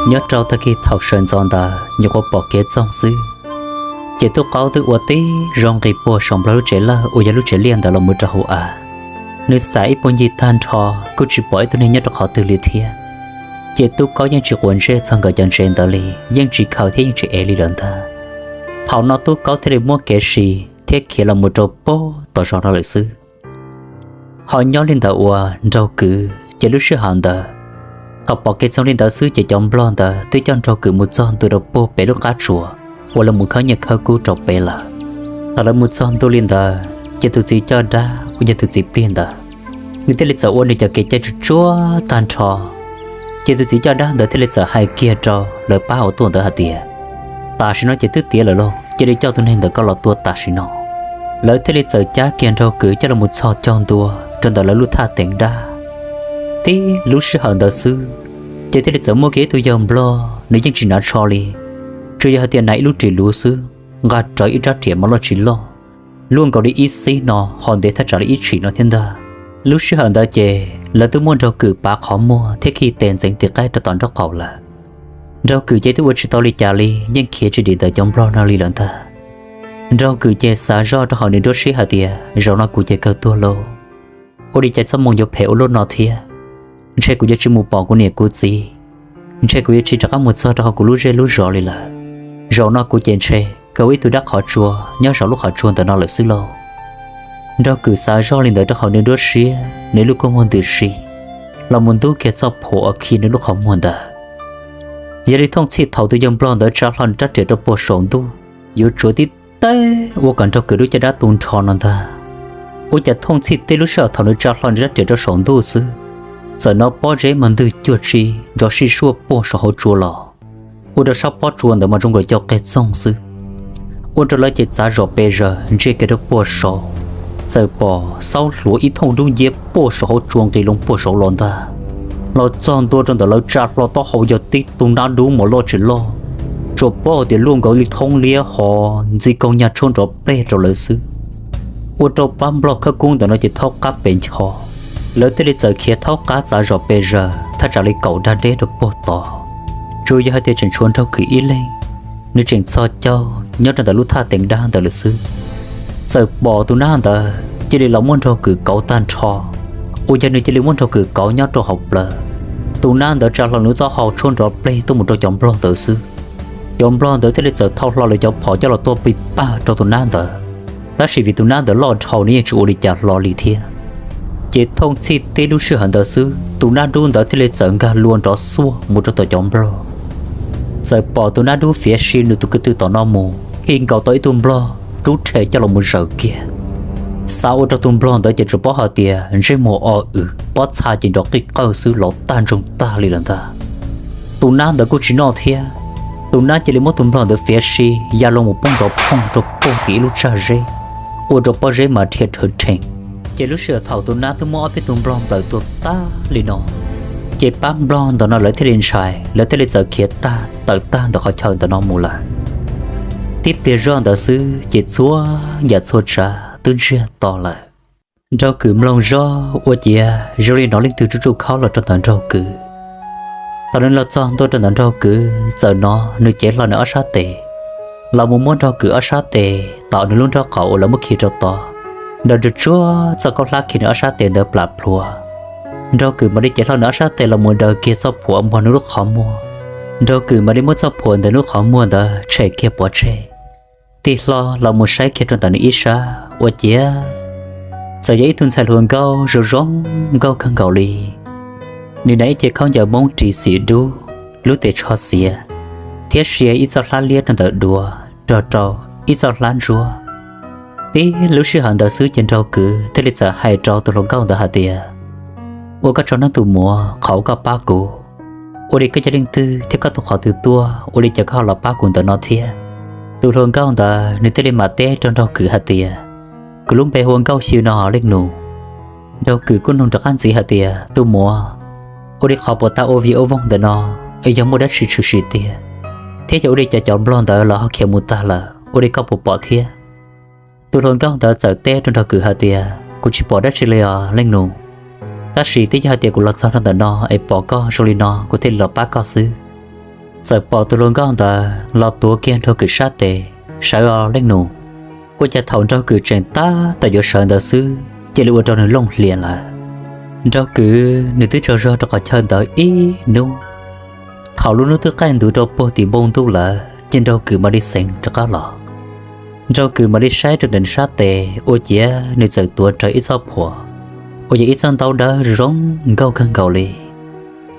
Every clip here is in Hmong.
Nyob rau tag kis thaum sawv ntxov ntawd nyuam qhuav pom kev txoog xwb, ces Tub Qaub twb ua tib zoo nqis puag saum Nplog lub tsev lawj uas yog lub tsev liaj ntawd los mus rau hauv av. Nws xauj ib puag ncig tag nrho kuj tsis pom ib tug neeg nyob rau qhov twg li thiab. Ces Tub Qaub yeej tsis quav ntsej txog nkawd cov ntsev ntawd li, yeej tsis khaws thiab yeej tsis ev li lawm ntag. Thaum no Tub Qaub thiaj li muab kev si thiab khiav los mus rau puag tom zos no lawm xwb. Ho nyob li ntawd uas Nraug Kwv ces lub sij hawm ntawd, thaum pom kev txoog li ntawd xwb ces cov Nplog ntawd twb coj Nraug Kwv mus txog ntua rau puag pem lub qab tsuas uas lawv mus khawb nyiaj khawb kub rau pem lawm. Thaum lawv mus txog ntua li ntawd ces tus txiv coj dab uas yog tus txiv plig ntawd, nws thiaj li txawm ua nws cov kev cai tsuj tsuag tag nrho. Ces tus txiv coj dab ntawd thiaj li txawm hais kiag rau lawv pab hauv tuaj ntawd hais tias, tam sim no ces twb tiav lawm lauj, cia li coj tus neeg ntawd koj los tua tam sim no. Lawv thiaj li txawm cab kiag Nraug Kwv coj los mus txhos caug ntua rau ntawm lawv lub thaj teev dab. Tib lub sij hawm ntawd xwb, ces thiaj li txawm muaj kiag ib tug yawg Nplog, nws yeej tsis hnav tsho li, tsuas yog hais tias hnav ib lub ris luv xwb, nqa rawv ib rab riam mas loj tsis loj, luaj nkaus li ib xib no ho ntev thaj tsam li ib tshim no thiab ntag. Lub sij hawm ntawd ces lawv twb muab Nraug Kwv pav qhov muag thiab khi tes ntxeev tis qaib rau tom nraub qaum lawm. Nraug Kwv ces twb ua tsis tau li cas li, yeej khiav tsis dim ntawm cov Nplog no li lawm ntag. Nraug Kwv ces xav zoj rau hauv nws nruab siab hais tias, zaum no kuv ces kawg tuag lauj. Ua li cas txoj hmoo yuav phem ua luaj no thiab? Ntshe kuv yuav tsis mus pom kuv niam kuv txiv, ntshe kuv yuav tsis rov qab mus txog rau hauv kuv lub zej lub zos li lawm. Zaum no kuv ces ntshe kawg ua ib tug dab qhov tsua nyob saum lub qhov tsua ntawm no lawm xwb lauj. Nraug Kwv xav zoj li ntawd rau hauv nws nruab siab, nws lub kua muag ntws si los mus ntub kiag txoj phuam uas khi nws lub qhov muag ntawd. Yog li thooj txhij thaum tus yawg Nplog ntawd tsa hlo nws rab riam rau puag saum ntuj, yuav tsuav tib teg ua kom Nraug Kwv lub caj dab tu nrho no ntag. Ua cas thooj txhij tib lub sij hawm thaum nws tsa hlo nws rab riam rau saum ntuj xwb, txawm hnov pob zeb mas ntws cuag tsi nrov sij suaj puag saum hauv tsua los, ua rau sab pob tsua ntawd mas zoo nkaus cov qe txoog xwb. Ua rau lawv ces txav zom pes zaws ntsia kiag rau puag saud, txawm pom xaub hluav ib thooj dub nciab puag saum hauv tsua nqis loo puag saud los ntag. Los txog ntua rau ntawm lawv tsa hlo taub hau yog tib tug nab dub mas loj tsis loj, tsuas paub hais tias luaj nkaus li thoob liab hov ntxi kaug nyag tshuab nrov pleg rau lawv xwb. Ua rau pab Nplog khawb kub ntawm no ces thaub qab pes ncho, lawv thiaj li txawm khiav thaub qab txav zom pes zaws thaj tsam li kaum dag deb rau puag tod. Tsuas yog hais tias tseem tshuav Nraug Kwv ib leeg, nws tseem txhos caug nyob rau ntawm lub thaj teev dab ntawd lawm xwb. Txawm pom tus nab ntawd cia li los muab Nraug Kwv kauv tag nrho, uas yog nws cia li muab Nraug Kwv kauv nyob rau hauv plawv. Tus nab ntawd tsa hlo nws taub hau tshuab nrov pleg tuaj mus rau cov Nplog ntawd xwb. Cov Nplog ntawd thiaj li txawm thau hlo lawv cov phom coj los tua pig pag rau tus nab ntawd, tab sis vim tus nab ntawd loj dhau nws yeej tsis ua li cas hlo li thiab. Ces thooj txhij tib lub sij hawm ntawd xwb tus nab dub ntawd thiaj li txawm nkag lua nrov xuaj mus rau tom cov Nplog. Txawm pom tus nab dub fiav si nws tus kwv tw tom no mus khi nkaus tau ib tug Nplog rub rhe coj los mus zaws kiag. Xav ua rau tus Nplog ntawd ces tsuas paub hais tias ntsej muag o wm pob txha ces nrov qij qawj xwb los tag ntsoog tag li lawm ntag. Tus nab ntawd kuj tsis noj thiab, tus nab cia li muab tus Nplog ntawd fiav si ya loo mus poob nrov phooj rau puag tim ib lub tsag zeb, ua rau pob zeb mas dhia rhawv rhees. Ces lub sij hawm thaum tus nab twb muab ob peb tug Nplog nplawm tuag tag li no, ces pab Nplog ntawm no lawv thiaj li ntshai, lawv thiaj li txawm khiav tag tawm tag ntawm qhov chaw ntawm no mus lawm. Tib pliag zoj ntawd xwb ces txhua yam txhua tsav twb ntsiag to lawm. Nraug Kwv mloog zoj ua ciav zoo li hnov leej twg tsuj tsuj khaub los rau ntawm Nraug Kwv. Thaum nws los txog ntua rau ntawm Nraug Kwv txawm hnov nws cev hlo nws ob sab tes los mus muab Nraug Kwv ob sab tes tom nws lub nraub qaum uas lawv muab khi rau tod, daws tsuag tsuag txoj khaub hlab khi nws ob sab tes ntawd plam plhuav. Nraug Kwv mam li cev hlo nws ob sab tes los mus daws kiag txoj phuam npog nws lub qhov muag. Nraug Kwv mam li muab txoj phuam ntawm nws lub qhov muag ntawd tshem kiag pov tseg, tig hlo los mus saib kiag rau ntawm nws ib sab ua ciav txawm yog ib tug ntxhais hluas nkauj zoo zoo nkauj kawg nkaus li. Nws hnav ib ce khaub ncaws Hmoob ris xim dub, lub tes tsho xiav, thiab sia ib txoj hlab liab rau ntawm duav nrog rau ib txoj hlab ntsuab. Tib lub sij hawm ntawd xwb ces Nraug Kwv thiaj li txawm hais rau tus hluas nkauj ntawd hais tias, ua koj tsaug nawb tus muam, qhov uas koj pab kuv. Ua li koj yog leej twg thiab koj tuaj qhov twg tuaj, ua li cas koj ho los pab kuv ntawm no thiab? Tus hluas nkauj ntawd nws thiaj li mam teb rau Nraug Kwv hais tias, kuv lub npe hu ua Nkauj Xyw no leej nus. Nraug Kwv kuj nug rov qab ntxiv hais tias, tus muam, ua li qhov puas tau ua viv ua voog ntawm no es yog muaj dab tsi tshwm sim tiag, thiab yog ua li cas cov nplog ntawd lawv ho khiav mus tag lawm, ua li koj puas pom thiab? Tus hluas nkauj ntawd txawm teb rau Nraug Kwv hais tias, kuv tsis pom dab tsi li os leej nus, tab sis twb yog hais tias kuv los txog rau ntawm no es pom koj zoo li no kuv thiaj li los pab koj xwb. txawm pom tus hluas nkauj ntawd los tuav kiag Nraug Kws sab tes, sawv os leej nus. Ua cas thaum Nraug Kws tseem tab tom yuav sawv ntawd xwb cia li ua rau nws looj hlias lawm. Nraug Kws nws twb tsaug zog rau qhov chaw ntawd ib hnub. Thaum lub hnub twb qaij ntuv rau puag tim npoo ntuj lawm ces Nraug Kws mam li xeev rov qab los. Nraug Kws mam li saib rau ntawm nws sab tes ua ciav nws txawm tuav rawv ib txoj phuam uas yog ib txoj ntaub dawb zoo nkauj kawg nkaus li.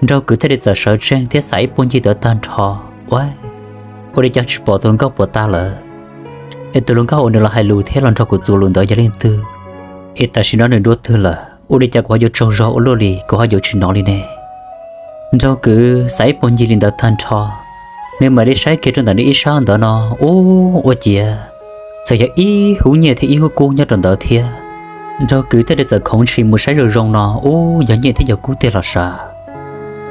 Nraug Kws thiaj li txawm sawv tsees thiab xav ib puag ncig ntawd tag nrho, ua, ua li cas tsis pom tus hluas nkauj puas tas lawm, es tus hluas nkauj uas nws los hais lus thiab los nrog kuv txuas lus ntawd yog leej twg, es tam sim no nws dua twg lawm, ua li cas kuv ho yuav tsaug zog ua luaj li kuv ho yuav tsis hnov li ne. Nraug Kws xav ib puag ncig li ntawd tag nrho, nws mam li saib kiag rau ntawm nws ib sab ntawd no, ub, ua ciav txawm yog ib hub nyiaj thiab ib hub kub nyob rau ntawd thiab. Nraug Kws thiaj li txawm khoov ntshis mus saib zoo zoo no, ub, yog nyiaj thiab yog kub tiag los sav.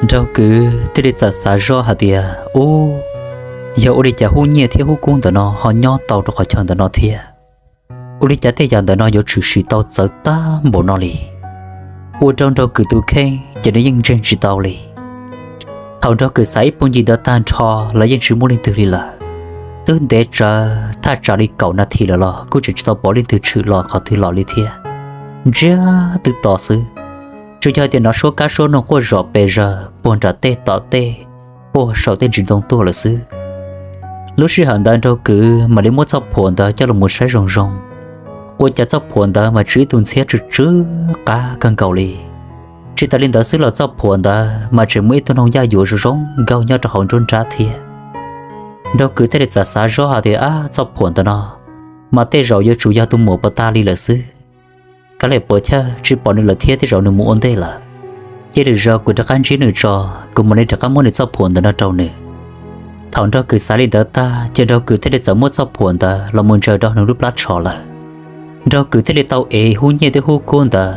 Nraug Kws thiaj li txawm xav zoj hais tias, ub, yog ua li cas hub nyiaj thiab hub kub ntawm no ho nyob tau rau qhov chaw ntawm no thiab? Ua li cas tej yam ntawm no yuav tshwm sim tau txawv tag npaum no li? Ua rau Nraug Kws tus kheej ces nws yeej ntseeg tsis tau li. Thaum Nraug Kws xav ib puag ncig ntawd tag nrho los yeej tsis muaj leej twg li lawm. Twb ntev tsawv thaj tsam li kaum nas this lawm los kuj tseem tsis tau pom leej twg tshwm los qhov twg los li thiab. Ntsiag twb to xwb, tsuas yog hais tias hnov suab kab suab noog quaj zom pes zawg puag nram tej tom tej, puag saum tej ntsis ntoo tuaj lawm xwb. Lub sij hawm ntawd Nraug Kws mam li muab txoj phuam ntawd coj los mus saib zoo zoo, ua cas txoj phuam ntawd mas tsw ib tug ntxhiab tsw tsw qab kawg nkaus li. Tsis tas li ntawd xwb los txoj phuam ntawd mas tseem muaj ib tug noog yaj yuav zoo zoo nkauj nyob rau hauv nruab nrab thiab. Nraug Kws thiaj li txawm xav zoj hais tias, ab, txoj phuam ntawm no mas tej zaum yuav tsum yog tus muam puas tas li lawm xwb. Kav liam puas chawj, tsis pom nws lawm thiab, tej zaum nws mus ua ntej lawm. Cia lwm zaus kuv rov qab ntsib nws tso, kuv mam li rov qab muab nws txoj phuam ntawm no rau nws. Thaum Nraug Kws xav li ntawd tag ces Nraug Kws thiaj li txawm muab txoj phuam ntawd los mus ntsaws rau nws lub plab tsho lawm. Nraug Kws thiaj li tau ev hub nyiaj thiab hub kub ntawd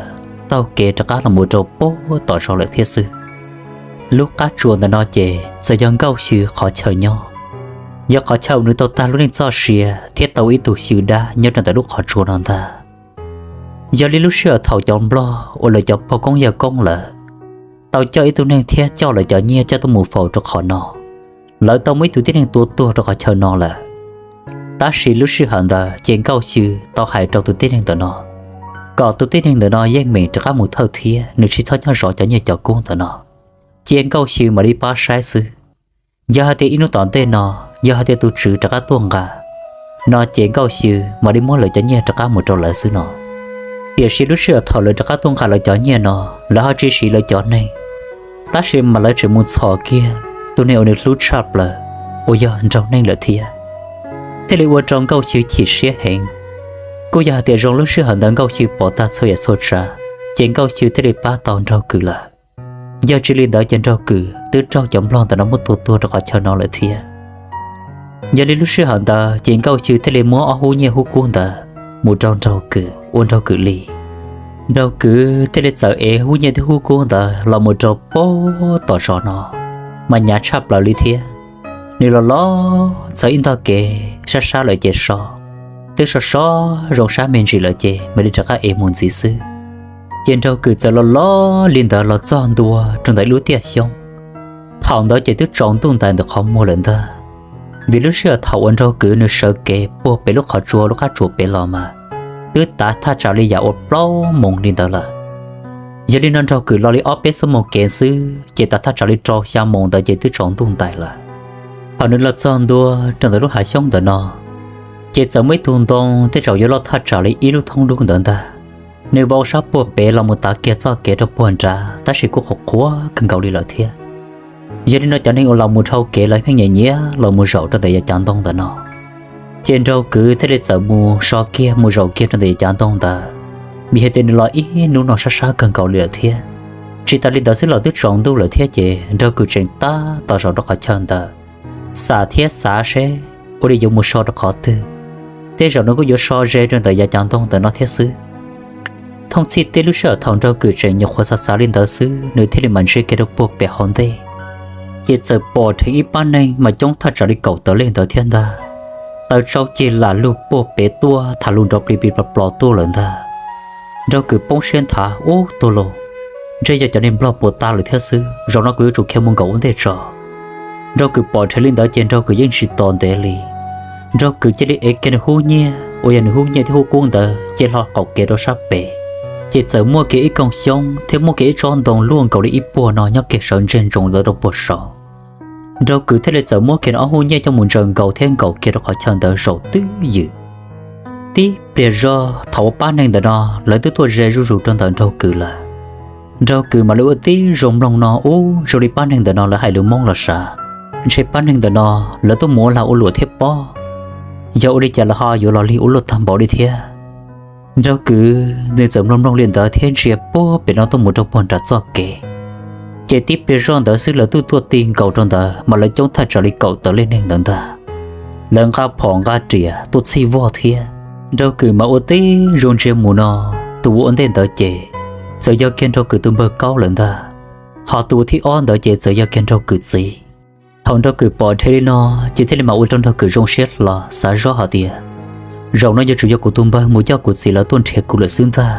taug kev rov qab los mus rau puag tom zos lawm thiab xwb. Lub qab tsuas ntawm no ces txawm yog Nkauj Xyw qhov chaw nyob, yog qhov chaw uas nws tau tag lub neej txoj sia thiab tau ib tug xyw dab nyob rau ntawm lub qhov tsua no ntag. Yog li lub sij hawm thaum cov nplog uas lawv cov pog koob yawg koob lawm tau coj ib tug neeg thiab coj lawv cov nyiaj coj tuaj mus faus rau qhov no, lawv tau muaj ib tug tib neeg tua tuag rau qhov chaw no lawm. Tab sis lub sij hawm ntawd ces Nkauj Xyw tau hais rau tus tib neeg ntawm no kom tus tib neeg ntawm no yeej meem rov qab mus thawj thiab nws tsis txhob nyob zov cov nyiaj cov kub ntawm no, cia Nkauj Xyw mam li pab saib xwb. Yog hais tias ib hnub tom ntej no, yog hais tias tus tswv rov qab tuaj nqa no ces Nkauj Xyw mam li muab lawv cov nyiaj rov qab mus rau lawv xwb no. Tiam sis lub sij hawm thaum lawv rov qab tuaj nqa lawv cov nyiaj no, lawv ho tsis siv lawv cov neeg, tab sis mas lawv tseem mus txhom kiag tus neeg uas nws hlub tshaj plaws uas yog Nraug Neej lawm thiab. Thiaj li ua rau Nkauj Xyw chim siab heev. Kuj yog hais tias zoo lub sij hawm ntawd Nkauj Xyw pom tag txhua yam txhua tsav, ces Nkauj Xyw thiaj li pab tau Nraug Kws lawm. Yog tsis li ntawd ces Nraug Kws twb raug cov nplog ntawm no muab tua tuag rau qhov chaw no lawm thiab. Yog li lub sij hawm ntawd ces Nkauj Xyw thiaj li muab ob hub nyiaj hub kub ntawd mus rau Nraug Kws ua Nraug Kws li. Nraug Kws thiaj li txawm ev hub nyiaj thiab hub kub ntawd los mus rau puag tom zos no, mas hnyav tshaj plaws li thiab. Nws los los txog ib ntog kev sab sab lawm ces so, twb so so zoo sab me ntsis lawm ces mam li rov qab ev mus ntxiv xwb. Ces Nraug Kws txawm los los li ntawd los txog ntua rau ntawm ib lub tiaj xyoob. Thaum ntawd ces twb tsaus ntuj ntais ntawm qhov muag lawm ntag, vim lub sij hawm thaum uas Nraug Kws nws sawv kev puag pem lub qhov tsua lub qab tsuas pem los mas twb tav thaj tsam li yam uas plaub moos li ntawd lawm. Yog li no Nraug Kws los li ob peb xuab moos kev xwb ces tav thaj tsam li rau xya moos ntawd ces twb tsaus ntuj ntais lawm. Thaum nws los txog ntua rau ntawm lub hav xyoob ntawm no, ces txawm muaj ib tug ntoo tej zaum yuav loj thaj tsam li ib lub thoob dub ntawd ntag. Nws vau sab puag pem los mus tav kiag txoj kev rau puag nrad tab sis kuj qhuav qhuav kawg nkaus li lawm thiab. Yog li no cov neeg uas los mus dhau kev lawv pheej nyiam nyiam los mus zaum rau ntawm yav cav ntoo ntawm no. Ces Nraug Kws thiaj li txawm mus so kiag mus zaum kiag rau ntawm yav cav ntoo ntawd, vim hais tias nws los ib hnub no sab sab kawg nkaus li lawm thiab. Tsis tas li ntawd xwb los twb tsaus ntuj lawm thiab ces Nraug Kws tseem tab tom zaum rau qhov chaw ntawd, xav thiab xav seb ua li yuav mus so rau qhov twg, tej zaum nws kuj yuav so ze rau ntawm yav cav ntoo ntawm no thiab xwb. Thooj txhij teb lub sij hawm thaum Nraug Kws tseem nyuam qhuav xav xav li ntawd xwb nws thiaj li mam ntsia kiag rau puag pem hauv ntej, ces txawm pom dheev ib pab neeg mas coob thaj tsam li kaum tawm leej ntawd thiab ntag, taw tsau cig lam lug puag pem tuaj tham lus nrov plis plis plos plos tuaj lawm ntag. Nraug Kws poob siab nthav, ub, tuag lauj, ntshe yog cov neeg nplog puas tas lawm thiab xwb, zaum no kuv yuav tsum khiav mus nkaum ua ntej tso. Nraug Kws pom dheev li ntawd ces Nraug Kws yeej tsis tos ntev li. Nraug Kws cia li ev kiag nws hub nyiaj uas yog nws hub nyiaj thiab hub kub ntawd cia li hlo qaum kev rau sab pem, ces txawm muaj kiag ib koog xyoob thiab muaj kiag ib tsob ntoo luaj nkaus li ib puag no nyob kiag sawv ntseg ntsoov ntawd rau puag saud. Nraug Kws thiaj li txawm muab kiag nws ob hub nyiaj coj mus ntsaws nkaus thiab nkaum kiag rau qhov chaw ntawd zaum twb ywm. Tib pliag zog thaum uas pab neeg ntawm no lawv twb tuaj ze zuj zus rau ntawm Nraug Kws lawm, Nraug Kws mam li ua tib zoo mloog no ub zoo li pab neeg ntawm no lawv hais lus Hmoob los sav, ntshe pab neeg ntawm no lawv tuaj mus ua lag ua luam thiab pob, yog ua li cas lawv ho yuav los lig ua luaj tag npaum li thiab. Nraug Kws nws txawm mloog mloog li ntawd thiab ntsia puag pem no tuaj mus rau puag nram txoj kev. Ces tib pliag zoj ntawd xwb lawv twb tuaj ti nkaus rau ntawd mas lawv coob thaj tsam li kaum tawm leej neeg ntawd ntag. Lawv nqa phom nqa riam tuaj txhij voj thiab. Nraug Kws mas ua tib zoo ntsia mus no, tus uas ua ntej ntawd ces txawm yog kiag Nraug Kws tus npawg Kaub lawm ntag, ho tus uas thib ob ntawd ces txawm yog kiag Nraug Kws txiv. Thaum Nraug Kws pom dheev li no ces thiaj li mam ua rau Nraug Kws zoo siab hlo xav zoj hais tias, zaum no yuav tsum yog kuv tus npawg mus coj kuv txiv lawv tuaj nrhiav kuv lawm xwb ntag.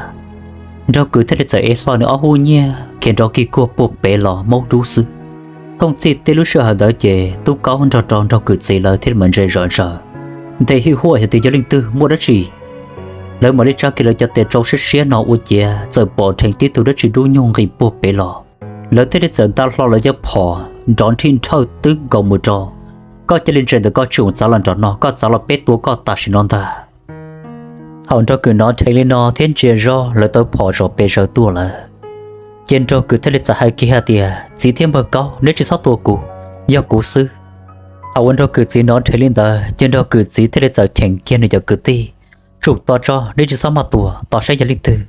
Nraug Kws thiaj li txawm ev hlo nws ob hub nyiaj khiav nrov kig kuag puag pem los maub dub xwb. Thooj txij tib lub sij hawm ntawd ces Tub Kaub nrog rau Nraug Kws txiv lawv thiaj li mam ntsia zom zaws, nthe hwj huam hais tias yog leej twg muaj dab tsi. Lawv mam li tsa kiag lawv cov tes tsau siab siab no ua ciav txawm pom dheev tib tug dab tsi dub nyuj nqis puag pem los. Lawv thiaj li txawm nta hlo lawv cov phom nrov nrhij nrhawj twb nkaus mus rau, koj cia li ntsia ntawm koj tsis txhob txav los nram no, koj txav los peb tua koj tam sim no ntag. Thaum Nraug Kws hnov dheev li no thiab ntsia zoj lawv tau phom zom pes zaws tuaj lawm, ces Nraug Kws thiaj li txawm hais kiag hais tias, txiv thiab npawg Kaub, neb tsis txhob tua kuv, yog kuv xwb. Thaum uas Nraug Kws txiv hnov dheev li ntawd ces Nraug Kws txiv thiaj li txawm cheem kiag nws cov kwv tij, tsum tos tso, neb tsis txhob maj tua, tos saib yog leej twg.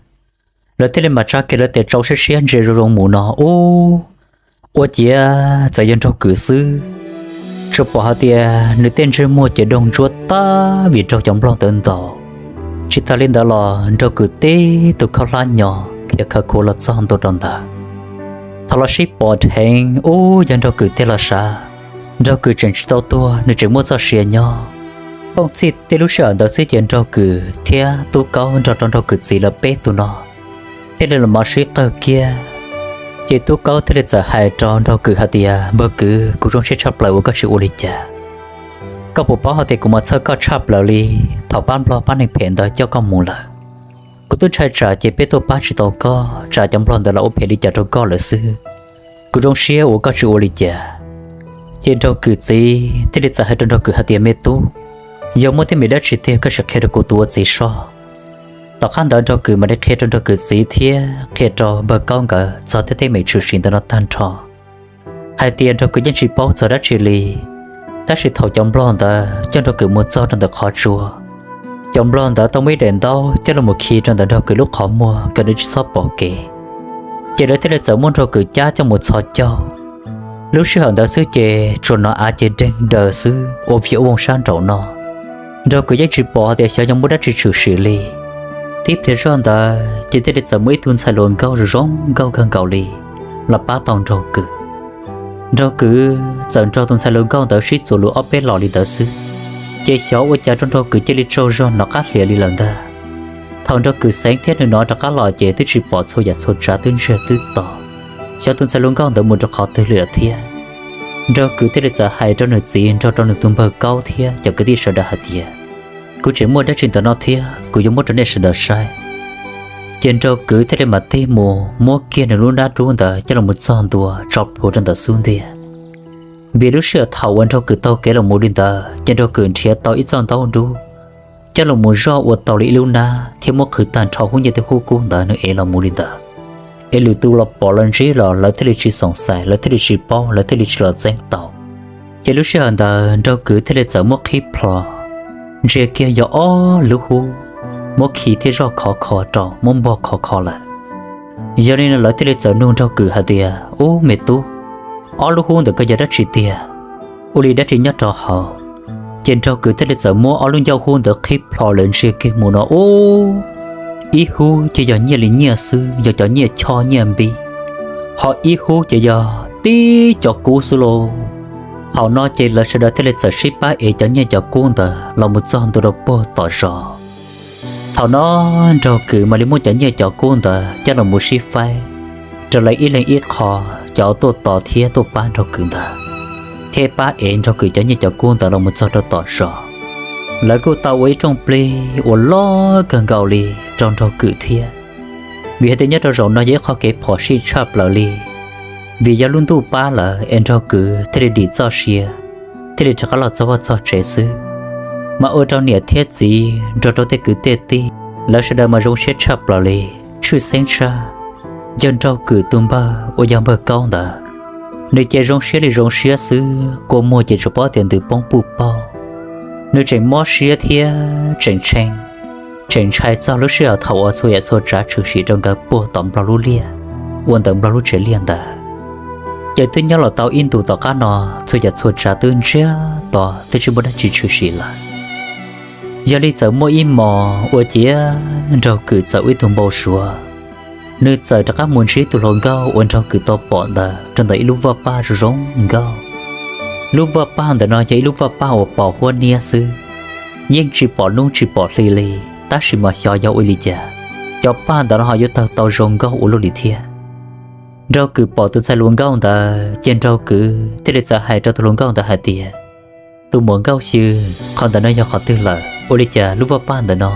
Lawv thiaj li mam tsa kiag lawv tes tsau siab siab ntsia zoo zoo mus no ub, ua ciav txawm yog Nraug Kws xwb. Tsuas pom hais tias nws tej ntsej muag ces doog ntsuab tag vim raug cov nplog ntawd ntaus. Tsis tas li ntawd los Nraug Kws tib tug khaub hlab nyo khiav khawv khuav los txog ntua rau ntawd. Thaum los sib pom dheev ub yog Nraug Kws tiag los sav, Nraug Kws tseem tsis tau tuag, nws tseem muaj txoj sia nyob. Thooj txij tib lub sij hawm ntawd xwb ces Nraug Kws thiab Tub Kaub nrog rau Nraug Kws txiv lawv peb tug no thiaj li los mov sib qawg kiag. Ces Tub Kaub thiaj li txawm hais rau Nraug Kws hais tias, npawg Kws, kuv zoo siab tshaj plaws uas koj tsis ua li cas. Koj puas paub hais tias kuv mas txhawj koj tshaj plaws li thaum pab nplog pab neeg phem ntawd coj koj mus lawm. Kuv twb ntshai tsam ces peb tuaj pab tsis tau koj, tsam cov nplog ntawd los ua phem li cas rau koj lawm xwb. Kuv zoo siab uas koj tsis ua li cas. Ces Nraug Kws txiv thiaj li txawm hais rau Nraug Kws hais tias, me tub, yog muaj teeb meem dab tsi tiag koj sim qhia rau kuv tus ua txiv soj. Tom qab ntawd Nraug Kws mam li qhia rau Nraug Kws txiv thiab qhia rau npawg Kaub nkawd txog tej teeb meem tshwm sim ntawm no tag nrho, hais tias Nraug Kws yeej tsis paub txog dab tsi li. Tab sis thaum cov nplog ntawd coj Nraug Kws mus txog rau ntawm qhov tsua, cov nplog ntawd tau muaj ib daim ntaub coj los mus khi rau ntawm Nraug Kws lub qhov muag kom nws tsis txhob pom kev. Ces lawv thiaj li txawm muab Nraug Kws cab coj mus txhos caug. Lub sij hawm ntawd xwb ces tsuas hnov av ces deeg daws xwb ua via vooj sab nraum no. Nraug Kws yeej tsis pom hais tias xyov yog muaj dab tsi tshwm sim li. Tib pliag zoj ntawd ces thiaj li txawm muaj ib tug ntxhais hluas nkauj zoo zoo nkauj kawg nkaus li los pab tau Nraug Kws. Nraug Kws txawm nrog tus ntxhais hluas nkauj ntawd sib txuas lus ob peb los li ntawd xwb, ces xyov ua cas rau Nraug Kws cia li tsaug zog hnov qab hlias li lawm ntag. Thaum Nraug Kws xeev thiab nws hnov rov qab los ces twb tsis pom txhua yam txhua tsav twb ntsiag twb to, xyov tus ntxhais hluas nkauj ntawd mus rau qhov twg li lawm thiab. Nraug Kws thiaj li txawm hais rau nws txiv nrog rau nws tus npawg Kaub thiab cov kwv tij sawv daws hais tias, kuv tseem muaj dab tsi ntawm no thiab kuv yuav muab rau nej sawv daws saib. Ces Nraug Kws thiaj li mam tig mus muab kiag nws lub hnab dub ntawd coj los mus txog ntua tso plhuav rau ntawm xub ntiag. Vim lub sij hawm thaum uas Nraug Kws taug kev los mus li ntawd ces Nraug Kws nrhiav tau ib txoj ntaub dub coj los mus zoj ua tau li ib lub hnab thiab muab qhwv tag nrho hub nyiaj thiab hub kub ntawd nws ev los mus li ntawd. Es lwm tus los pom los ntsib los lawv thiaj li tsis xoom xais, lawv thiaj li tsis paub, lawv thiaj li tsis los txeeb tau. Ces lub sij hawm ntawd Nraug Kws thiaj li txawm muab qhib plho, ntsia kiag yog ob lub hub, muab khi thiab zoj khov kho rau, muab npog khov kho lawm. Yog li no lawv thiaj li txawm nug Nraug Kws hais tias, ub me tub, ob lub hub ntawd koj yog dab tsi tiag? Ua li dab tsi nyob rau hauv? Ces Nraug Kws thiaj li txawm muab ob lub ncauj hub ntawd qhib plho lawm ntsia kiag mus no ub, ib hub ces yog nyiaj li nyiaj xwb, yog cov nyiaj choj nyiaj npib, ho ib hub ces yog tib cov kub xwb lauj. Thaum no ces lawv sawv daws thiaj li txawm sib pab ev cov nyiaj cov kub ntawd los mus txog ntua rau puag tom zos. Thaum no Nraug Kws mam li muab cov nyiaj cov kub ntawd coj los mus sib faib rau lawv ib leeg ib qho, cov tuaj tos thiab tuaj pab Nraug Kws ntawd. thiab pab ev Nraug Kws cov nyiaj cov kub ntawd los mus txog rau tom zos. Lawv kuj tau ua ib rooj plig uas loj kawg nkaus li rau Nraug Kws thiab, vim hais tias nyob rau zaum no yog ib qho kev phom sij tshaj plaws li. Vim yog lub ntuj pab lawm es Nraug Kws thiaj li dim txoj sia, thiaj li rov qab los txog vaj txog tsev xwb. Mas ua rau niam thiab txiv nrog rau tej kwv tej tij, lawv sawv daws mas zoo siab tshaj plaws li. Tshwj xeeb tshaj yog Nraug Kws tus npawg uas yog npawg Kaub ntawd, nws ces zoo siab li zoo siab xwb, kua muag ces tsuas paub tias ntws poob puj paug. Nws tseem mob siab thiab tseem tshee, tseem ntshai txog lub sij hawm thaum uas txhua yam txhua tsav tshwm sim rau nkawd puag tom Nplog lub liaj, ua ntawm Nplog lub tsev liaj ntawd. Ces twb nyob los tau ib ntus tom qab no, txhua yam txhua tsav twb ntsiag to twb tsis muaj dab tsi tshwm sim lawm. Yog li txawm muaj ib hmos ua ciav Nraug Kws txawm ua ib tug npau suav, nws txawm rov qab mus ntsib tus hluas nkauj uas Nraug Kws tau pom ntawd rau ntawm ib lub vaj paj zoo zoo nkauj. Lub vaj paj ntawm no yog ib lub vaj paj uas pos huab niab xwb, yeej tsis pom hnub tsis pom hli li, tab sis mas xyov yog ua li cas cov paj ntawm no ho yuav tawg tau zoo nkauj ua luaj li thiab. Nraug Kws pom tus ntxhais hluas nkauj ntawd ces Nraug Kws thiaj li txawm hais rau tus hluas nkauj ntawd hais tias, tus muam Nkauj Xyw, qhov ntawm no yog qhov twg lawm? Ua li cas lub vaj paj ntawm no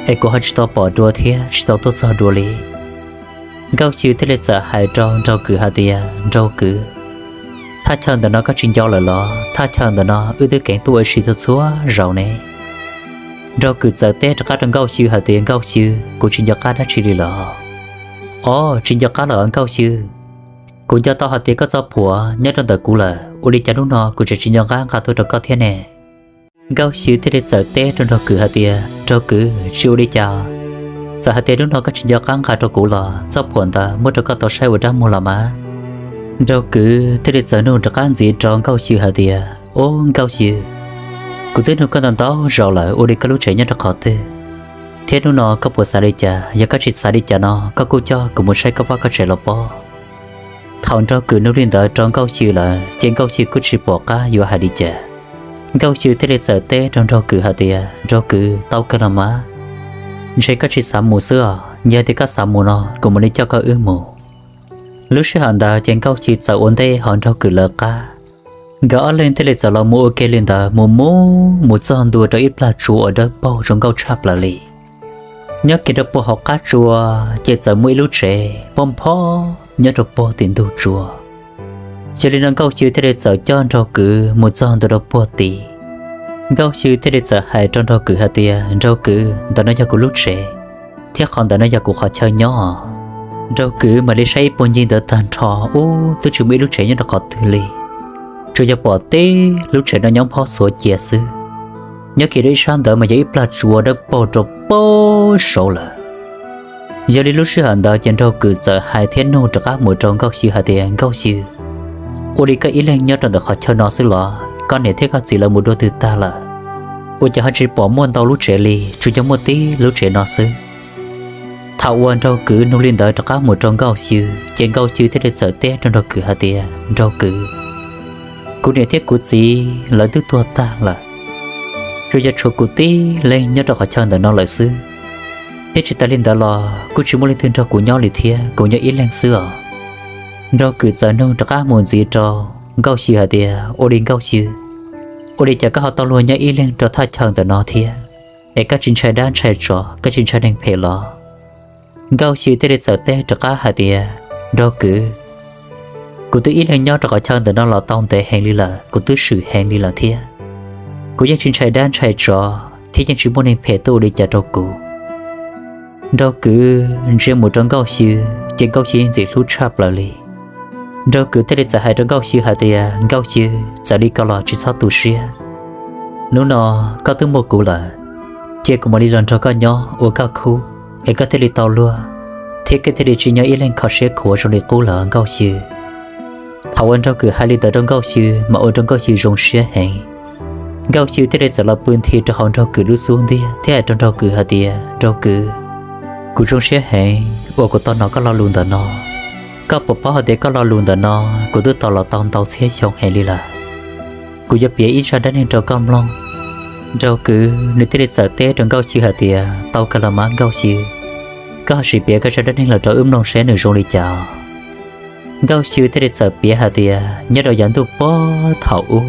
es kuv ho tsis tau pom dua thiab tsis tau tuaj txog dua li? Nkauj Xyw thiaj li txawm hais rau Nraug Kws hais tias, Nraug Kws, thaj chaw ntawm no koj tsis nco lawm los? Thaj chaw ntawm no wb twb keev tuaj ua si txhua txhua zaus ne. Nraug Kws txawm teb rov qab rau Nkauj Xyw hais tias, Nkauj Xyw, kuv tsis nco qab dab tsi li lawm. Os, tsis nco qab lawm Nkauj Xyw, kuv nco tau hais tias koj txoj phuam nyob rau ntawm kuv lawm, ua li cas hnub no kuv tseem tsis nco qab nqa tuaj rau koj thiab ne? Nkauj Xyw thiaj li txawm teb rau Nraug Kws hais tias, Nraug Kws, tsis ua li cas, txawm hais tias hnub no koj tsis nco qab nqa rau kuv los txoj phuam ntawd muab rau koj tau saib ua dab muag los mas. Nraug Kws thiaj li txawm nug rov qab ntxiv rau Nkauj Xyw hais tias, Ub Nkauj Xyw, kuv twb nug koj ntau ntau zaus lawm ua li koj lub tsev nyob rau qhov twg, thiab hnub no koj puas xav li cas? Yog koj tsis xav li cas no koj kuj coj kuv mus saib koj vaj koj tsev los pob. Thaum Nraug Kws nug li ntawd rau Nkauj Xyw lawm ces Nkauj Xyw kuj tsis pom qab yuav hais li cas. Nkauj Xyw thiaj li txawm teb rau Nraug Kws hais tias, Nraug Kws, tau kawg los mas, ntshe koj tsis xav mus xwb os. Yog tias koj xav mus no kuv mam li coj koj wb mus. Lub sij hawm ntawd ces Nkauj Xyw txawm ua ntej hauv Nraug Kws lawv qab. Nkawd ob leeg thiaj li txawm los mus ua ke li ntawd mus mus mus txog ntua rau ib plag tsua uas dawb paug zoo nkauj tshaj plaws li. Nyob kiag rau puag hauv qab tsua ces txawm muaj ib lub tsev pob npho nyob rau puag tim ntug tsua. Yog li no Nkauj Xyw thiaj li txawm coj Nraug Kws mus txog ntua rau puag tim. Nkauj Xyw thiaj li txawm hais rau Nraug Kws hais tias, Nraug Kws, ntawm no yog kuv lub tsev, thiab qhov ntawm no yog kuv qhov chaw nyob. Nraug Kws mam li saib ib puag ncig ntawd tag nrho, ub, twb tsis muaj ib lub tsev nyob rau qhov twg li, tsuas yog pom tib lub tsev no nyob phob xuav cia xwb. Nyob kiag rau ib sab ntawd mas yog ib plag tsua dawb paug rau puag saud lawm. Yog li lub sij hawm ntawd ces Nraug Kws txawm hais thiab nug rov qab mus rau Nkauj Xyw hais tias, Nkauj Xyw, ua li koj ib leeg nyob rau ntawm qhov chaw no xwb los? Koj niam thiab koj txiv lawv mus dua twg tag lawm? Ua cas ho tsis pom muaj ntau lub tsev li, tsuas yog muaj tib lub tsev no xwb? Thaum uas Nraug Kws nug li ntawd rov qab mus rau Nkauj Xyw ces Nkauj Xyw thiaj li txawm teb rau Nraug Kws hais tias, Nraug Kws, kuv niam thiab kuv txiv lawv twb tuag tag lawm, tsuas yog tshuav kuv tib leeg nyob rau qhov chaw ntawm no lawm xwb. Thiab tsis tas li ntawd los kuj tsis muaj leej twg nrog kuv nyob li thiab, kuv nyob ib leeg xwb os. Nraug Kws txawm nug rov qab mus ntxiv rau Nkauj Xyw hais tias, ua li Nkauj Xyw, ua li cas koj ho tau luag nyob ib leeg rau thaj chaw ntawm no thiab, es koj tsis ntshai dab ntshai tsov, koj tsis ntshai neeg phem los? Nkauj Xyw thiaj li txawm teb rov qab hais tias, Nraug Kws, kuv twb ib leeg nyob rau qhov chaw ntawm no los tau ntev heev li lawm, kuv twb swm heev li lawm thiab. Kuv yeej tsis ntshai dab ntshai tsov thiab yeej tsis muaj neeg phem tuaj ua li cas rau kuv. Nraug Kws ntsia mus rau Nkauj Xyw ces Nkauj Xyw yeej ntxim hlub tshaj plaws li. Nraug Kws thiaj li txawm hais rau Nkauj Xyw hais tias, Nkauj Xyw, txawm li ko los tsis txhob tu siab. Hnub no koj twb muaj kuv lawm, cia kuv mam li los nrog koj nyob ua koj khub, es koj thiaj li tau luag, thiab koj thiaj li tsis nyob ib leeg kho siab khuav zoo li qub lawm Nkauj Xyw. Thaum uas Nraug Kws hais li ntawd rau Nkauj Xyw mas ua rau Nkauj Xyw zoo siab heev. Nkauj Xyw thiaj li txawm los pw nthi rau hauv Nraug Kws lub xub ntiag thiab hais rau Nraug Kws hais tias, Nraug Kws, kuv zoo siab heev uas kuv tau hnov koj lo lus ntawm no. Koj puas paub hais tias koj lo lus ntawm no kuv twb tau los tau ntau txhiab xyoo heev li lawm. Kuv yuav piav ib zaj dab neeg rau koj mloog. Nraug Kws nws thiaj li txawm teb rau Nkauj Xyw hais tias, tau kawg los mas Nkauj Xyw, koj ho sim piav koj zaj dab neeg los rau wb mloog saib nws zoo li cas. Nkauj Xyw thiaj li txawm piav hais tias nyob rau yav ntuj puag thaum ub,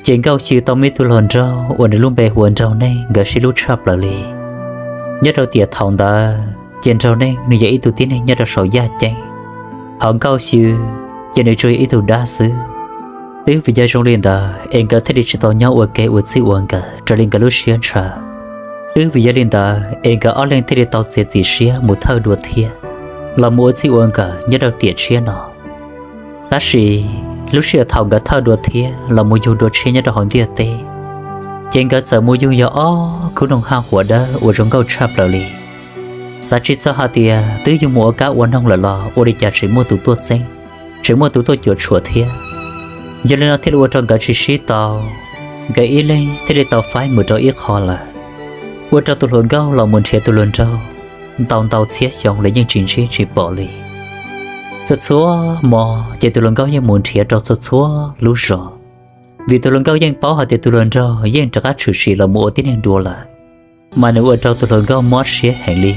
ces Nkauj Xyw tau muaj ib tug hluas nraug uas nws lub npe hu ua Nraug Neej, nkawd sib hlub tshaj plaws li. Nyob rau tiam thaum ntawd ces Nraug Neej nws yog ib tug tib neeg nyob rau saum yaj ceeb, hos Nkauj Xyw ces nws tsuas yog ib tug dab xwb. Twb vim yog zoo li ntawd es nkawd thiaj li tsis tau nyob ua ke ua txij ua nkawm raws li nkawd lub siab ntshaw. Twb vim yog li ntawd es nkawd ob leeg thiaj li tau txiav txim siab mus thawj dua thiab los mus ua txij ua nkawm nyob rau tiam tshiab no. Tab sis lub sij hawm thaum nkawd thawj dua thiab los mus yug dua tshiab nyob rau hauv ntiaj teb, ces nkawd txawm mus yug yog ob khub noog haj huam dawb uas zoo nkauj tshaj plaws li. Xav tsis txog hais tias twb yug mus ua kab ua noog lawm los ua li cas tseem muaj tus tuaj txeeb, tseem muaj tus tuaj cuam tshuam thiab. Yog li no thiaj li ua rau nkawd tsis sib tau, nkawd ib leeg thiaj li tau faib mus rau ib qho lawm, ua rau tus hluas nkauj los mus nrhiav tus hluas nraug ntau ntau txhiab xyoo los yeej tsis ntsib tsis pom li. Txhua txhua hmo ces tus hluas nkauj yeej mus nrhiav rau txhua txhua lub zos, vim tus hluas nkauj yeej paub hais tias tus hluas nraug yeej rov qab tshwm sim los mus ua tib neeg dua lawm, mas nws ua rau tus hluas nkauj mob siab heev li,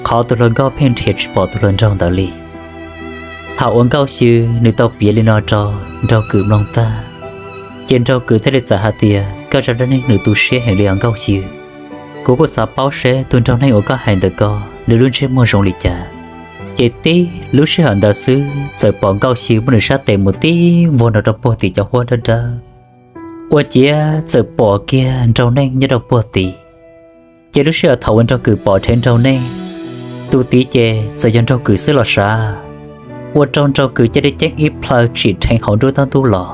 qhov tus hluas nkauj pheej nrhiav tsis pom tus hluas nraug ntawd li. Thaum uas Nkauj Xyw nws tau piav li no rau Nraug Kws mloog tag, ces Nraug Kws thiaj li txawm hais tias, koj zaj dab neeg nws tu siab heev li os Nkauj Xyw. Kuv kuj xav paub seb tus Nraug Neej uas koj hais ntawm ko nws lub ntsej muag zoo li cas. Ces tib lub sij hawm ntawd xwb txawm pom Nkauj Xyw muab nws sab tes mus tib vog nrog rau puag tim cov huab dawb dawb, ua ciav txawm pom kiag Nraug Neej nyob rau puag tim. Ces lub sij hawm thaum uas Nraug Kws pom dheev Nraug Neej, tus tid ces txawm yog Nraug Kws xwb los sav, ua rau Nraug Kws cia li ceeb ib plhaw tsim dheev hauv nruab ntug los,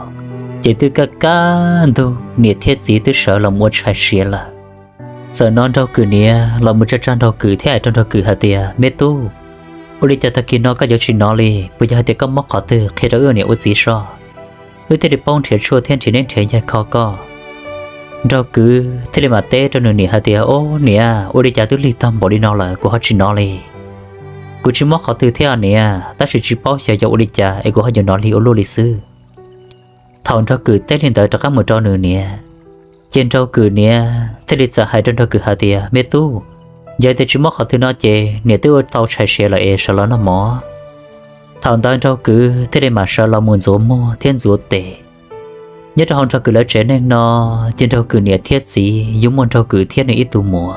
ces twb kaj kaj ntug niam thiab txiv twb sawv los mus ua tshais siav lawm. Txawm hnov Nraug Kws niam los mus tsa tsa Nraug Kws thiab hais rau Nraug Kws hais tias, me tub, ua li cas tag kis no koj yuav tsis hnov li, puas yog hais tias koj mob qhov twg qhia rau wb niam ua txiv soj, wb thiaj li paub nrhiav tshuaj thiab nrhiav neb nrhiav ncaig kho koj. Nraug Kws thiaj li mam teb rau nws niam hais tias, o niam, ua li cas twb lig tag npaum li no lawm kuv ho tsis hnov li. Kuv tsis mob qhov twg thiab niam, tab sis tsis paub xyov yog ua li cas es kuv ho yuav hnov lig ua luaj li xwb. Thaum Nraug Kws teb li ntawd rov qab mus rau nws niam, ces Nraug Kws niam thiaj li txawm hais rau Nraug Kws hais tias, me tub, yog tias tsis mob qhov twg no ces niam twb ua tau tshais siav lawm es sawv los noj mov. Thaum ntawd Nraug Kws thiaj li mam sawv los mus ntxuav muag thiab ntxuav tes. Nyob rau hauv Nraug Kws lawv tsev neeg no, ces Nraug Kws niam thiab txiv yuav muaj Nraug Kws thiab nws ib tug muam.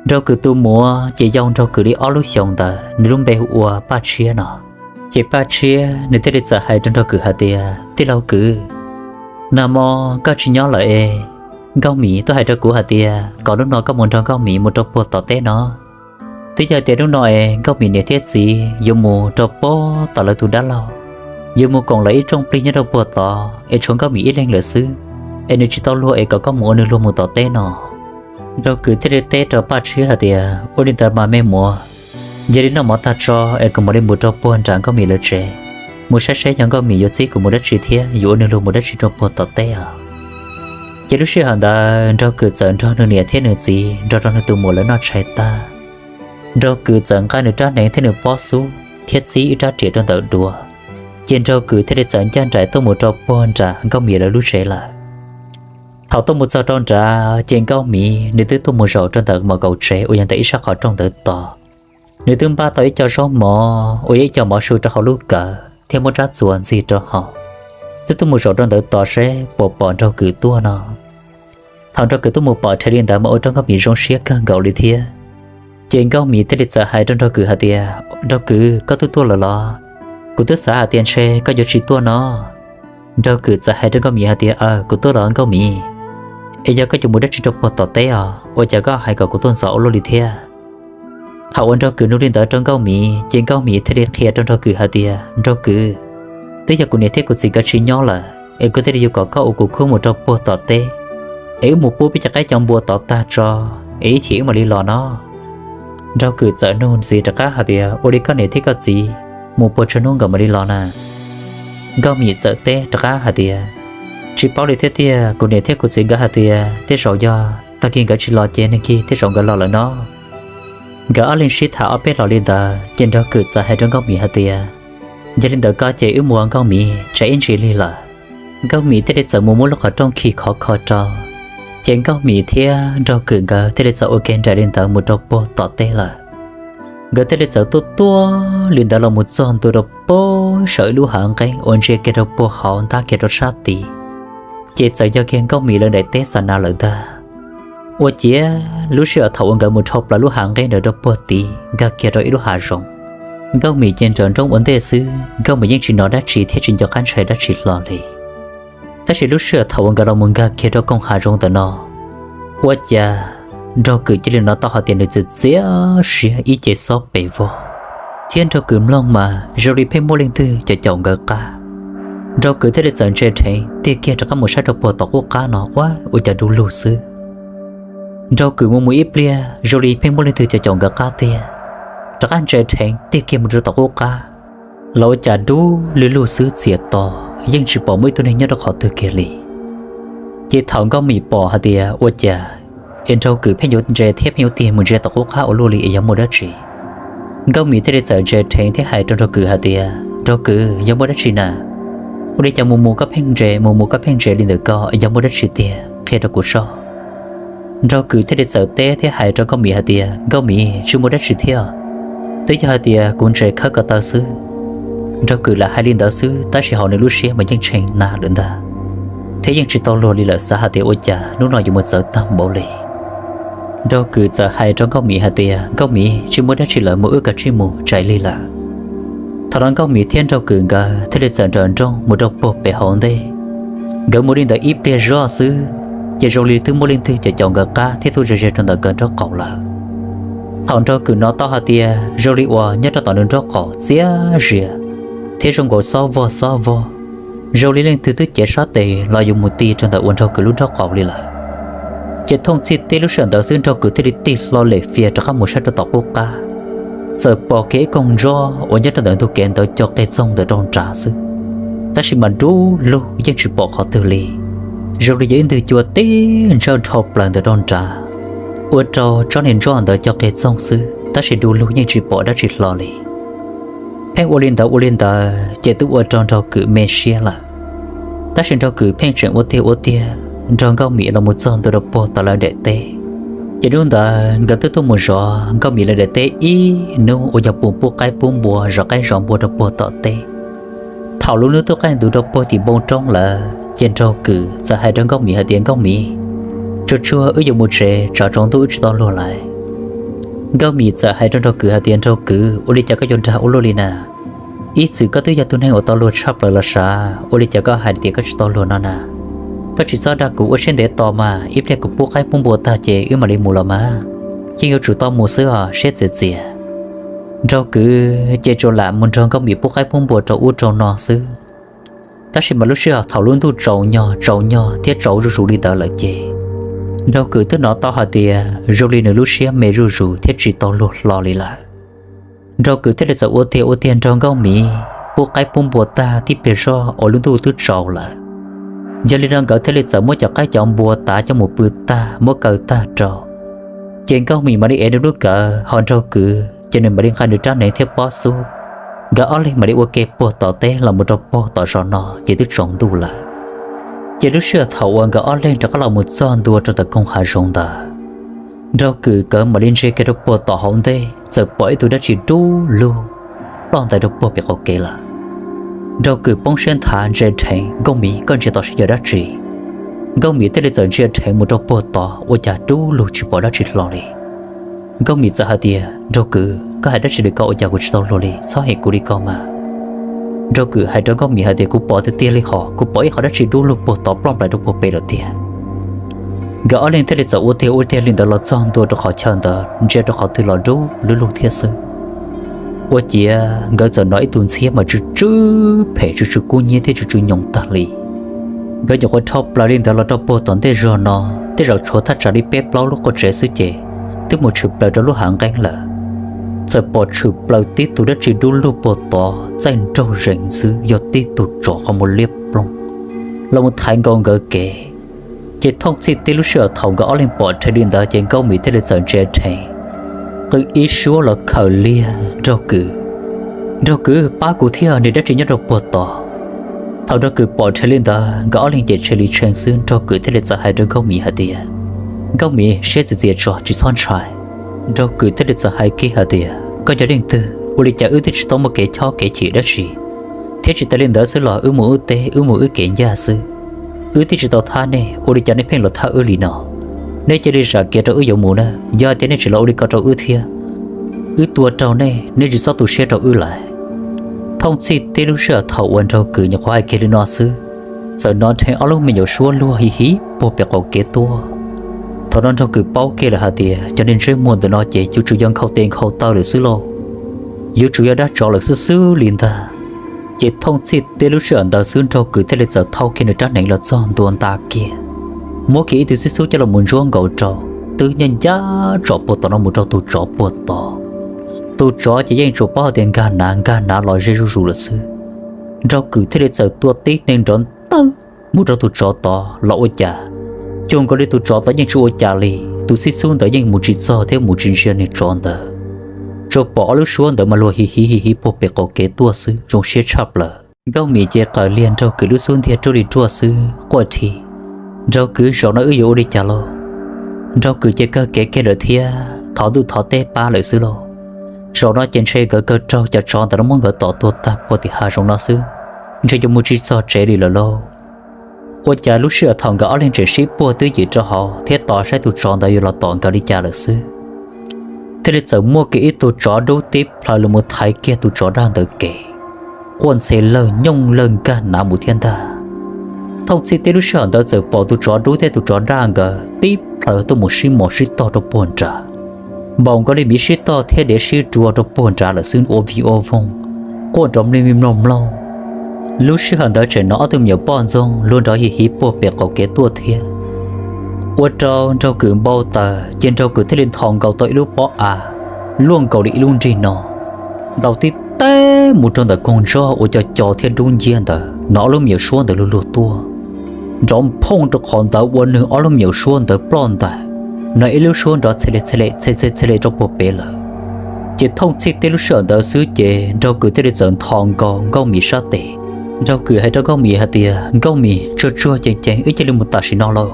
Nraug Kws tus muam ces yau Nraug Kws li ob lub xyoos ntawd, nws lub npe hu ua Paj Tshiab no. Ces Paj Tshiab nws thiaj li txawm hais rau Nraug Kws hais tias, tij laug Kws, nag hmo koj tsis nyob lawm es Nkauj Mim tuaj hais rau kuv hais tias kom hnub no koj mus nrog Nkauj Mim mus rau puag tom teb no. Twb yog tias hnub no es Nkauj Mim niam thiab txiv yuav mus rau puag tom lawv tus dab laug, yuav mus koom lawv ib rooj plig nyob rau puag tod es tshuav Nkauj Mim ib leeg lawm xwb, es nws tsis tau luag es kom koj mus ua nws luag mus tom teb no. Nraug Kws thiaj li teb rau Paj Tshiab hais tias, ua li ntawd mas me muam, yog li noj mov tag tso es kuv mam li mus rau puag nram Nkauj Mim lawv tsev, mus saib seb yog Nkauj Mim yuav txib kuv mus dab tsi thiab yuav ua nws luag mus dab tsi rau puag tom teb os. Ces lub sij hawm ntawd Nraug Kws txawm nrog nws niam thiab nws txiv nrog rau nws tus muam lawv noj tshais tag, Nraug Kws txawm nqa nws rab hneev thiab nws pob xub thiab txib ib rab riam rau ntawm duav, ces Nraug Kws thiaj li txawm ncaj nraim tuaj mus rau puag nram Nkauj Mim lawv lub tsev lawm. Thaum tuaj mus txog rau nrad ces Nkauj Mim nws twb tuaj mus zaum rau ntawm mos kaum tsev uas yog ntawm ib sab qhov rooj ntawd tos. Nws twb npaj tau ib co zaub mov uas yog ib co mov su rau hauv lub kawm thiab muab rab txuas ntxig rau hauv, twb tuaj mus zaum rau ntawd tos seb puas pom Nraug Kws tuaj no. Thaum Nraug Kws tuaj mus pom rhe li ntawd mas ua rau Nkauj Mim zoo siab kawg nkaus li thiab. Ces Nkauj Mim thiaj li txawm hais rau Nraug Kws hais tias, Nraug Kws, koj twb tuaj lawm los? Kuv twb xav hais tias ntshe koj yuav tsis tuaj no. Nraug Kws txawm hais rau Nkauj Mim hais tias, aw, kuv tuaj lawm Nkauj Mim. Es yog koj yuav mus dab tsi rau puag tom teb os, ua cas koj hais kom kuv tuaj ntxov ua luaj li thiab? Thaum uas Nraug Kws nug li ntawd rau Nkauj Mim ces Nkauj Mim thiaj li qhia rau Nraug Kws hais tias, Nraug Kws, twb yog kuv niam thiab kuv txiv nkawd tsis nyob lawm es kuv thiaj li yuav kom koj ua kuv khub mus rau puag tom teb, es wb mus pub peb cov qaib cov npua tod tag tso, es ib chim wb mam li los no. Nraug Kws txawm nug ntxiv rov qab hais tias, ua li koj niam thiab koj txiv mus puas tsawg hnub nkawd mam li los na? Nkauj Mim txawm teb rov qab hais tias, tsis paub li thiab tiag, kuv niam thiab kuv txiv nkawd hais tias tej zaum yog tag kis nkawd tsis los ces nag kis tej zaum nkawd los lawm no. Nkawd ob leeg sib tham ob peb los li ntawd ces Nraug Kws txawm hais rau Nkauj Mim hais tias, yog li ntawd koj ces wb mus Nkauj Mim, tsam ib ntsis lig lawm. Nkauj Mim thiaj li txawm mus muab lub qhov rooj khi khov kho rau, ces Nkauj Mim thiab Nraug Kws nkawd thiaj li txawm ua ke nraim li ntawd mus rau puag tom teb lawm. Nkawd thiaj li txawm tuaj tuaj li ntawd los mus txog ntua rau puag saum ib lub hav nqeeb uas ntsia kiag rau puag hauv ntab kiag rau sab tid, ces txawm yog kiag Nkauj Mim lawv daim teb xa nas lawm ntag. Ua ciav lub sij hawm thaum uas nkawd mus dhau plaws lub hav nqeeb ntawd rau puag tid nkag kiag rau ib lub hav zoov, Nkauj Mim ces nrawm nrooj ua ntej xwb, Nkauj Mim yeej tsis hnov dab tsi thiab tsis nco qab ntshai dab tsi hlo li. Tab sis lub sij hawm thaum uas nkawd los mus nkag kiag rau koog hav zoov ntawm no, ua cas Nraug Kwm cia li hnov tau hais tias nws txias txias siab ib ce xob pes vog, thiab Nraug Kwm mloog mas zoo li pheej muaj leej twg caum caum nkawd qab. Nraug Kwm thiaj li txawm ntsia dheev tiag kiag rov qab mus saib rau puag tom qub qab no, ua, ua cas du lug xwb. Nraug Kwm mus mus ib pliag zoo li pheej muaj leej twg caum caum nkawd qab tiag, rov qab ntsia dheev tiag kiag mus rau tom qub qab los ua cas dub lug lug xwb, txias to, yeej tsis pom muaj ib tug neeg nyob rau qhov twg kiag li. Ces thaum Nkauj Mim pom hais tias ua cas es Nraug Kwm pheej yuav ntsia thiab pheej yuav tig mus ntsia tom qub qab ua luaj li es yog muaj dab tsi, Nkauj Mim thiaj li txawm ntsia dheev thiab hais rau Nraug Kwm hais tias, Nraug Kwm, yog muaj dab tsi na? Ua li cas mus mus koj pheej ntsia, mus mus koj pheej ntsia li ntawm ko, yog muaj dab tsi tiag qhia rau kuv soj. Nraug Kwm thiaj li txawm teb thiab hais rau Nkauj Mim hais tias, Nkauj Mim, tsis muaj dab tsi thiab, twb yog hais tias kuv ntsia khawb ko taw xwb. Nraug Kwm lam hais li ntawd xwb tab sis hauv nws lub siab mas yeej tshee nag lawm ntag, thiab yeej tsis tau luag li lawm, xav hais tias ua cas hnub no yuav mus txawv tag npaum li. Nraug Kwm txawm hais rau Nkauj Mim hais tias, Nkauj Mim, tsis muaj dab tsi lawm, mus wb kav tsij mus, tsais lig lawm. Thaum no Nkauj Mim thiab Nraug Kwm nkawd thiaj li txawm nrawm nrooj mus rau puag pem hauv ntej. Nkawd mus li ntawd ib pliag zoj xwb, ces zoo li twb muaj leej twg caum caum nkawd qab thiab tuaj ze ze rau ntawm nkawd nraub qaum lawm. Thaum Nraug Kwm hnov tau hais tias zoo li uas nyob rau tom nws nraub qaum txias zias thiab zoo nkaus xob vog xob vog, zoo li leej twg twb cev sab tes los yuav mus ti rau ntawm uas Nraug Kwm lub nraub qaum li lawm, ces thooj txhij tib lub sij hawm ntawd xwb Nraug Kwm thiaj li tig hlo lem fias rov qab mus saib rau tom qub qab, txawm pom kiag ib koog ntsuab uas nyob rau ntawm ntug kev ntawd co qe txoog ntawm rau nrad xwb, tab sis mas dub lug yeej tsis pom qhov twg li, zoo li yog ib ntwg cua tib ntsawj dhau plaws ntawm rau nrad, ua rau tsob niag ntsuab ntawd co qe txoog xwb tab sis du lug yeej tsis pom dab tsi hlo li. Pheej ua li ntawd ua li ntawd ces twb ua rau Nraug Kwm me siab lawm. Tab sis Nraug Kwm pheej tseem ua tiag ua tiag nrog Nkauj Mim los mus txog ntua rau puag tom lawv daim teb. Ces hnub ntawd nkawd twb tuaj mus zov Nkauj Mim lawv daim teb ib hnub uas yog pus pub qaib pub npua zov qaib zov npua rau puag tom teb. Thaum lub hnub twb qaij ntuv rau puag tim npoo roob lawm ces Nraug Kwm txawm hais rau Nkauj Mim hais tias, Nkauj Mim, tsuag tsuag wb yuav mus tsev, tsam tsaus ntuj wb tsis tau luag lawm. Nkauj Mim txawm hais rau Nraug Kwm hais tias, Nraug Kwm, ua li cas koj yuav dag ua luaj li na? Ib txwm koj twb yog tus neeg uas tau luag tshaj plaws los sav, ua li cas koj hais tias koj tsis tau luag no na? Koj tsis txhob dag kuv, ua siab ntev tos mas, ib pliag kuv pub qaib pub npua tag ces wb mam li mus los mas. Yeej yuav tsum tau mus xwb os, siab txias txias. Nraug Kwm ces tsuas lam mus nrog Nkauj Mim pub qaib pub npua rau ub rau no xwb. Tab sis mas lub sij hawm thaum lub ntuj tsaus nyog tsaus nyog thiab tsaus zuj zus li ntawd lawm ces Nraug Kwm twb hnov tau hais tias zoo li nws lub siab me zuj zus thiab tsis tau luag hlo li lawm. Nraug Kwm thiaj li txawm ua tiag ua tiag nrog Nkauj Mim pub qaib pub npua tag tib pliag zog uas lub ntuj twb tsaus lawm. Yog li no nkawd thiaj li txawm muab cov qaib cov npua tav coj mus pw tag, muab kaw tag rau, ces Nkauj Mim mam li ev nws lub kawm, ho Nraug Kwm ces nws mam li nqa nws rab hneev thiab pob xub. Nkawd ob leeg mam li ua ke puag tom teb los mus rau puag tom zos no ces twb tsaus ntuj lawm. Ces lub sij hawm thaum uas nkawd ob leeg rov qab los mus txog ntua rau tom koog hav zoov ntawd, Nraug Kwm nkawd mam li ntsia kiag rau puag tom hauv ntej txawm pom ib tug dab tsi dub lug ploj ntais rau puag pem qaum kev lawm. Nraug Kwm poob siab nthav ntsia dheev, Nkauj Mim, koj ntsia tom seb yog dab tsi? Nkauj Mim thiaj li txawm ntsia dheev mus rau puag tod ua cas dub lug tsis pom dab tsi hlo li. Nkauj Mim txawm hais tias, Nraug Kwm, koj hais dab tsi li ko, ua cas kuv tsis tau luag li, txhob hem kuv li ko mas. Nraug Kwm hais rau Nkauj Mim hais tias, kuv pom tiag tiag li hos, kuv pom ib qho dab tsi dub lug puag tod ploj ntais rau puag pem lawm tiag. Nkawd ob leeg thiaj li txawm ua tiag ua tiag li ntawd los txog ntua rau qhov chaw ntawd, ntsia rau qhov twg los dub lug lug thiab xwb. Ua ciav nkawd txawm hnov ib tug ntxhiab mas tsw tsw phem, tsw tsw kub hnyiab thiab tsw tsw nyoos tag li. Nkawd nyuam qhuav dhau plaws li ntawd los rau puag tom ntej zog no, tej zaum tshuav thaj tsam li peb plaub lub qub tsev xwb ces twb mus tshwm plaws rau lub hav nqeeb lawm. Txawm pom tshwm plaws tib tug dab tsi dub lug puag tod txaij nraug zees xwb, yog tib tug tsov qhov muag liab ploog los mus thaiv nkaus nkawd kev. Ces thooj txhij tib lub sij hawm thaum nkawd ob leeg pom dheev li ntawd ces Nkauj Mim thiaj li txawm ntsia dheev, qw ib suab los khawm liag, Nraug Kwm, Nraug Kwm, pab kuv thiab, niag dab tsi nyob rau puag tod. Thaum Nraug Kwm pom dheev li ntawd nkawd ob leeg ces tshee li tshee xwb, Nraug Kwm thiaj li txawm hais rau Nkauj Mim hais tias, Nkauj Mim, siab txias txias tso, tsis txhob ntshai. Nraug Kwm thiaj li txawm hais kiag hais tias, Koj yog leej twg? Ua li cas wb twb tsis tau muaj kev chob kev chim dab tsi, thiab tsis tas li ntawd xwb los wb mus wb teb, wb mus wb kev ncaj xwb, wb twb tsis tau thab nej, ua li cas nej pheej los thab wb li no? Nej cia li zam kev rau wb yuav mus na, yog hais tias nej tsis los ua li ko rau wb thiab, wb tua raug nej, nej tsis txhob tu siab rau wb lawm. Thooj txhij tib lub sij hawm thaum uas Nraug Kws nyuam qhuav hais kiag li no xwb, txawm hnov dheev ob lub me nyuam suab luag hiv hiv puag pem qaum kev tuaj. Thaum no Nraug Kws paub kiag lawm hais tias cov niag ntsej muag ntawm no ces yuav tsum yog nkhaus tes nkhaus taw lawm xwb lauj, yuav tsum yog dab tsov lawm xwb xwb li ntag. Ces thooj txhij tib lub sij hawm ntawd xwb Nraug Kws thiaj li txawm thau kiag nws rab hneev los txog ntua nta kiag, muab kiag ib tug xib xub coj los mus ntsuab nkaus rau, twb ncaj ncaj tsom puag tom no mus rau tus tsov puag tod. Tus tsov ces yeej tsuas paub hais tias nkag nav nkag nav los ze zuj zus lawm xwb. Nraug Kws thiaj li txawm tua tib neeg nrov ntawg mus rau tus tsov tod los ua cas cuag nkaus li tus tsov tod yeej tsis ua cas li, tus xib xub ntawd yeej mus tsis txog thiab mus tsis ntsia niag tsov ntawd. Tsuas pom ob lub suab ntawd mas luag hiv hiv hiv hiv puag pem qaum kev tuaj xwb, zoo siab tshaj plaws. Nkauj Mim ces qawm liag Nraug Kws lub xub ntiag ruaj li ruaj xwb, quaj dhi: Nraug Kws, zaum no wb yuav ua li cas lauj? Nraug Kws ces kawg kev kiag lawm thiab thov ntuj thov teb pab lawm xwb lauj. Zaum no ces ntshe nkawd kawg raug cov tsov ntawd muab nkawd tom tuag tag puag tim hav zoov no xwb, ntshe yuav mus tsis txog tsev li lawm lauj. Ua cas lub sij hawm thaum nkawd ob leeg tseem sib puag twb yim rau hauv thiab tos saib tus tsov ntawd yuav los tom nkawd li cas lawm xwb, thiaj li txawm muaj kiag ib tug tsov dub tib plhaws los mus thaiv kiag tus tsov daj ntawd kev, quaj ntxhe lawg nyooj lawg nkag nav mus thiab ntag. Thooj txhij tib lub sij hawm ntawd txawm pom tus tsov dub thiab tus tsov daj nkawd tib plhaws tuaj mus sib mos sib tog rau puag nrad, npaum nkaus li miv sib tog thiab dev sib rua rau puag nrad lawm xwb, ua vij ua voog, quaj nrov mlij mlij mloog mloog. Lub sij hawm ntawd tseem hnov ob tug me nyuam poj ntxoog luag nrov hiv hiv puag pem qaum kev tuaj thiab. Ua rau Nraug Kws npau taws ces Nraug Kws thiaj li nthos nkaus tau ib lub pob av luaj nkaus li ib lub nrig no, ntaus tib teg mus rau ntawm koog ntsoj ua co co thiab dub nciab ntawd, hnov ob lub me nyuam suab ntawd luag luag tuaj, nrov phooj rau qhov ntawd ua nws ob lub me nyuam suab ntawd ploj ntais, hnov ib lub suab nrov txhe le txhe le txhe txhe txhe le rau puag pem lawm. Ces thooj txhij tib lub sij hawm ntawd xwb ces Nraug Kws thiaj li txawm nthos nkaus Nkauj Mim sab tes. Nraug Kws hais rau Nkauj Mim hais tias, Nkauj Mim, tsuag tsuag ceev ceev wb cia li mus tam sim no lauj.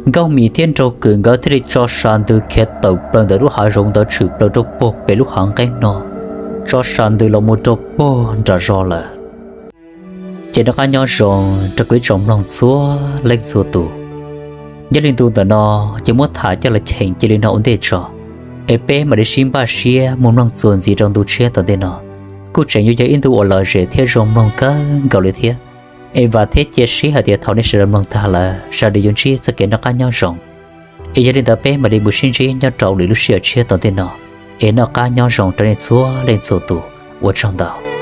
Nkauj Mim thiab Nraug Kws nkawd thiaj li tso sa ntws khiav tawm plaws ntawm lub hav zoov ntawd tshwm plaws rau puag pem lub hav nqeeb no, tso sa ntws los mus rau puag nram zos lawm. Ces noj qab nyob zoo rau kuv ib tsoom mloog txhua leej txhua tus. Nyob li ntu ntawm no ces muab tham coj los cheem cia li no ua ntej tso, es peb mam li sib npaj siab mus mloog txuas ntxiv rau ntu tshiab tom ntej no. Kuj tseem yuav yog ib ntu uas lom zem thiab zoo mloog kawg nkaus li thiab. Es vam thiab cia siab hais tias thaum nej sawv daws mloog tag lawm sawv daws yuav ntsib txoj kev noj qab nyob zoo. Es yog li ntawd peb mam li mus sib ntsib nyob rau lwm lub sij hawm tshiab tom ntej no. Es noj qab nyob zoo rau nej txhua leej txhua tus, ua tsaug ntau.